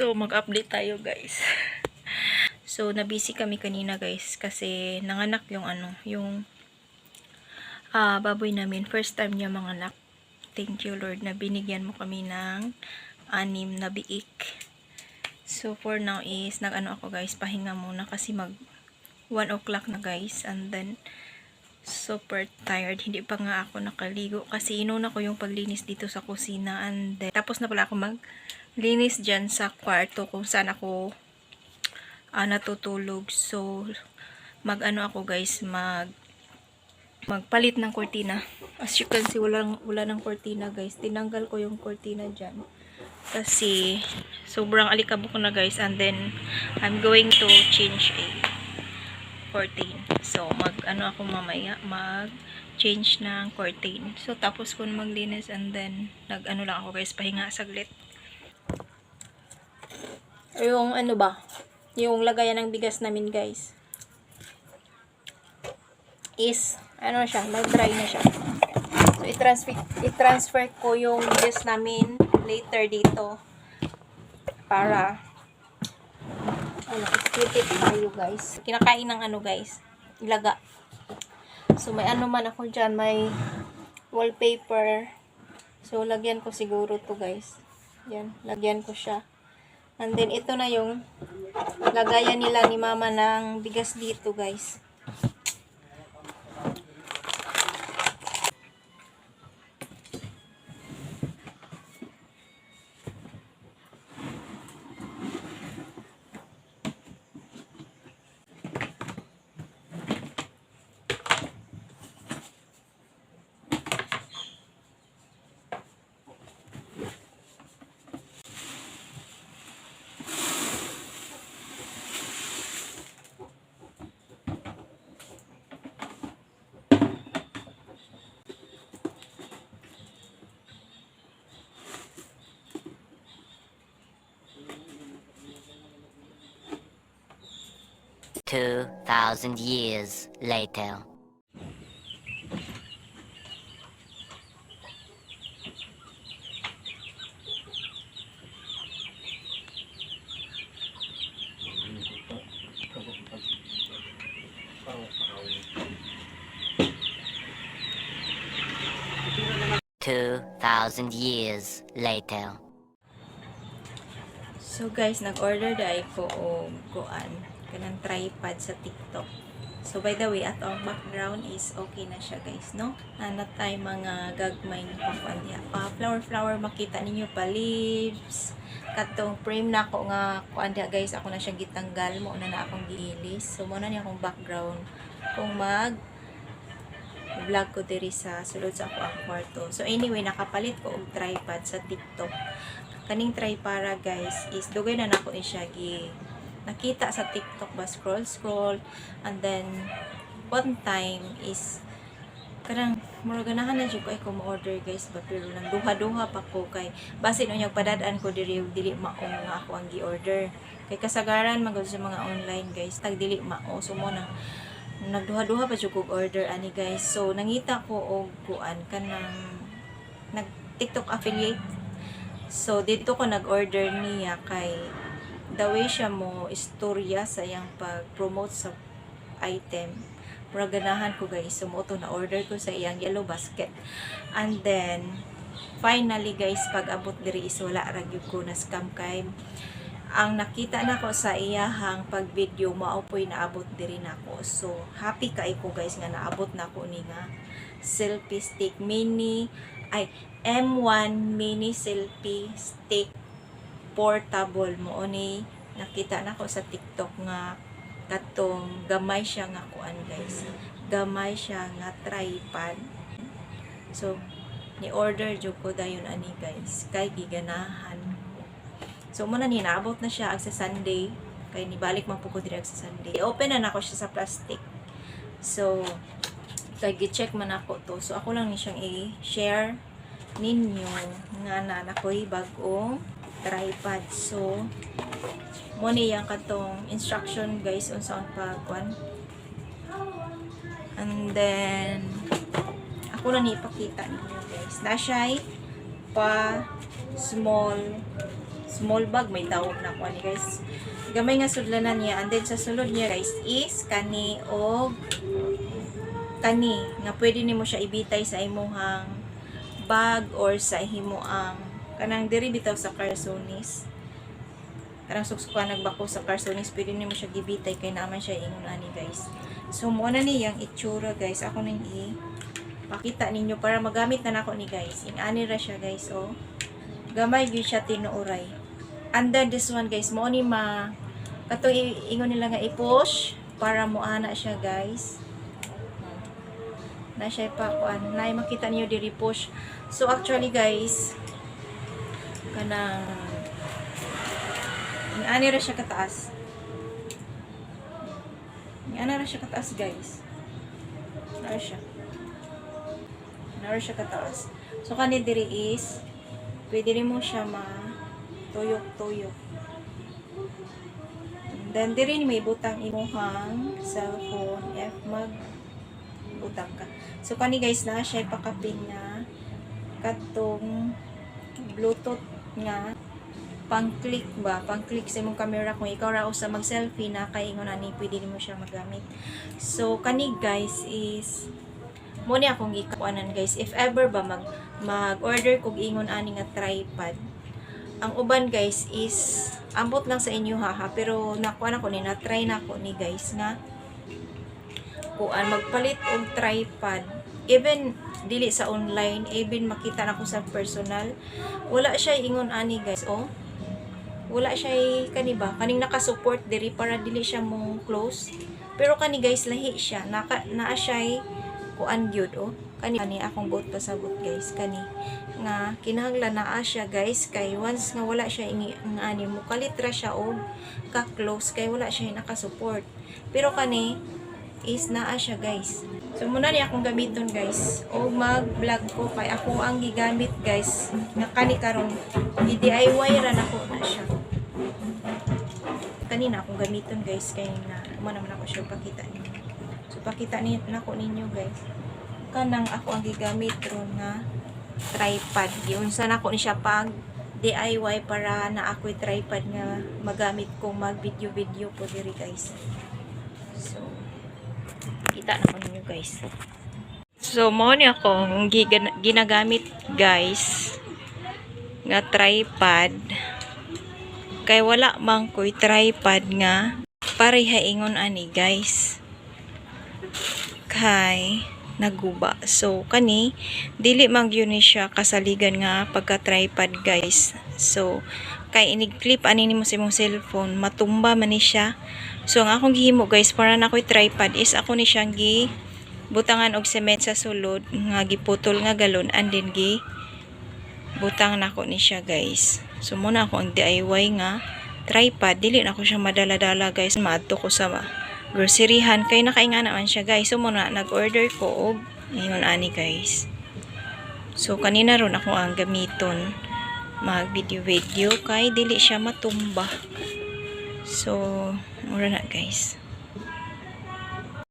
So, mag-update tayo, guys. So, nabisi kami kanina, guys, kasi nanganak yung ano, yung baboy namin. First time niya manganak. Thank you, Lord, na binigyan mo kami ng anim na biik. So, for now is, nag-ano ako, guys, pahinga muna kasi mag 1 o'clock na, guys. And then, super tired. Hindi pa nga ako nakaligo kasi inuna ko yung paglinis dito sa kusina. And then, tapos na pala ako maglinis dyan sa kwarto kung saan ako natutulog. So, mag-ano ako, guys, magpalit ng kortina. As you can see, wala ng kortina, guys. Tinanggal ko yung kortina dyan. Kasi, sobrang alikabok na, guys. And then, I'm going to change a curtain. So, mag ano ako mamaya, mag change ng curtain. So, tapos ko na maglinis and then nag ano lang ako, guys, pahinga saglit. Yung ano ba? Yung lagayan ng bigas namin, guys, is ano siya, nag-dry na siya. So, i-transfer ko yung bigas namin later dito para ano, split it tayo, guys. Kinakain ng ano, guys, ilaga. So may ano man ako dyan, may wallpaper. So lagyan ko siguro to, guys. Yan, lagyan ko siya. And then ito na yung lagayan nila ni mama ng bigas dito, guys. 2,000 years later. 2,000 years later. So guys, nag-order dai ko og kuan kanang tripod sa TikTok. So by the way, at ang background is okay na siya, guys, no? Ana tay mga gagmay nga pakuan diha. Pa flower flower, makita ninyo pa leaves. Katong frame na ako nga kuan diha, guys, ako na siyang gitanggal mo na na akong giilis. So mo na niya akong background kung mag vlog ko diri sa sulod sa ako ang kwarto. So anyway, nakapalit ko og tripod sa TikTok. Kaning tripara, guys, is dugay na nako ni siya gi nakita sa TikTok ba, scroll scroll, and then one time is kanang murag ganahan na jud ko ay ko mo-order, guys, ba, pero nang duha-duha pa ko kay basin unyag padad-an ko diri ug dili mao nga ako ang gi-order kay kasagaran man gud sa mga online, guys, tag dili mao. So mo nang nagduha-duha pa jud kog order ani, guys. So nangita ko og kuan kanang nag TikTok affiliate. So dito ko nag-order niya kay the way siya mo istorya sa iyang pag-promote sa item, murag ganahan ko, guys. So mo to na order ko sa iyang yellow basket. And then finally, guys, pag abot diri is wala ra gyud ko na scam kay ang nakita nako sa iyahang pag video mao po'y naabot diri nako. So happy kay ko, guys, nga naabot nako ni nga selfie stick mini ay M1 mini selfie stick portable. Mo ni nakita nako sa TikTok nga katong gamay siya nga kuan, guys, gamay siya nga tripod. So ni order jud ko dayon ani, guys, kay giganahan ko. So mo na ni naabot na siya ag sa Sunday kay nibalik man po ko diri ag sa Sunday. I-open na nako siya sa plastic. So kay gi-check man ako to. So ako lang ni siyang i-share ninyo nga na nakoy bag-ong tripod. So mo ni yang katong instruction, guys, unsa ang pagkuan. And then ako na ni ipakita ninyo, guys. Na siya'y pa small Small bag may tawag na ko ani, guys. Gamay nga sudlanan niya, and then sa sulod niya, guys, is kani og kani nga pwede nimo siya ibitay sa imuhang bag or sa himuang kanang diri bitaw sa karsonis, kanang suksukan nagbako sa karsonis, pwede nimo siya gibitay kay naman siya ingon ani, guys. So mo na niyang itsura, guys. Ako nang i pakita ninyo para magamit na nako ni, guys. Ing ani ra siya, guys, oh. Gamay gyud siya tinuoray. And then this one, guys, mo ni ma katong ingon nila nga i-push para mo ana siya, guys, na siya pa kuan na makita niyo diri, push. So actually, guys, kanang ani ra siya kataas. Ani ra siya kataas, guys. Nara siya. Nara siya kataas. So kani diri is pwede rin mo siya ma tuyok-tuyok. And then diri ni may butang imuhang cellphone if mag butang ka. So kani, guys, na siya pakapin nga katong Bluetooth nga pang-click ba, pang-click sa imong camera kung ikaw ra usa mag-selfie na kay ingon ani, pwede nimo siya magamit. So kani, guys, is mo ni akong gikuanan, guys, if ever ba mag mag-order kog ingon ani nga tripod. Ang uban, guys, is ambot lang sa inyo ha, ha, pero nakuha na ko ni, na try na ko ni, guys, nga kuan magpalit og tripod, even dili sa online, even makita na ko sa personal, wala siya ingon ani, guys, oh. Wala siya kani ba, kaning naka-support diri para dili siya mo close. Pero kani, guys, lahi siya, naka naa siya kuan gyud, oh. Kani kani akong buot pasabot, guys, kani nga kinahanglan naa siya, guys, kay once nga wala siya ingi nga ani, mo kalit ra siya og ka-close kay wala siya naka-support. Pero kani is naa siya, guys. So muna ni akong gamiton, guys, o mag-vlog ko kay ako ang gigamit, guys, nga kani karon i-DIY ra nako na siya. Kanina akong gamiton, guys, kay na mo naman ako siya pakita ninyo. So pakita ni nako ninyo, guys, kanang ako ang gigamit ron nga tripod. Giunsa nako ni siya pag DIY para na ako'y tripod nga magamit kong mag video video po diri, guys. So kita na ko ninyo, guys. So mo ni akong ginagamit, guys, nga tripod kay wala man ko'y tripod nga pareha ingon ani, guys, kay naguba. So kani dili man gyud ni siya kasaligan nga pagka tripod, guys. So kay inig clip ani nimo sa imong cellphone, matumba man ni siya. So ang akong gihimo, guys, para na ako'y tripod is ako ni siyang gi butangan og cement sa sulod nga giputol nga galon and then gi butang nako ni siya, guys. So muna ako ang DIY nga tripod. Dili na ako siya madala-dala, guys, maadto ko sa groceryhan kay nakainga naman siya, guys. So muna nag-order ko og ingon ani, guys. So kanina ron ako ang gamiton mag video video kay dili siya matumba. So mura na, guys.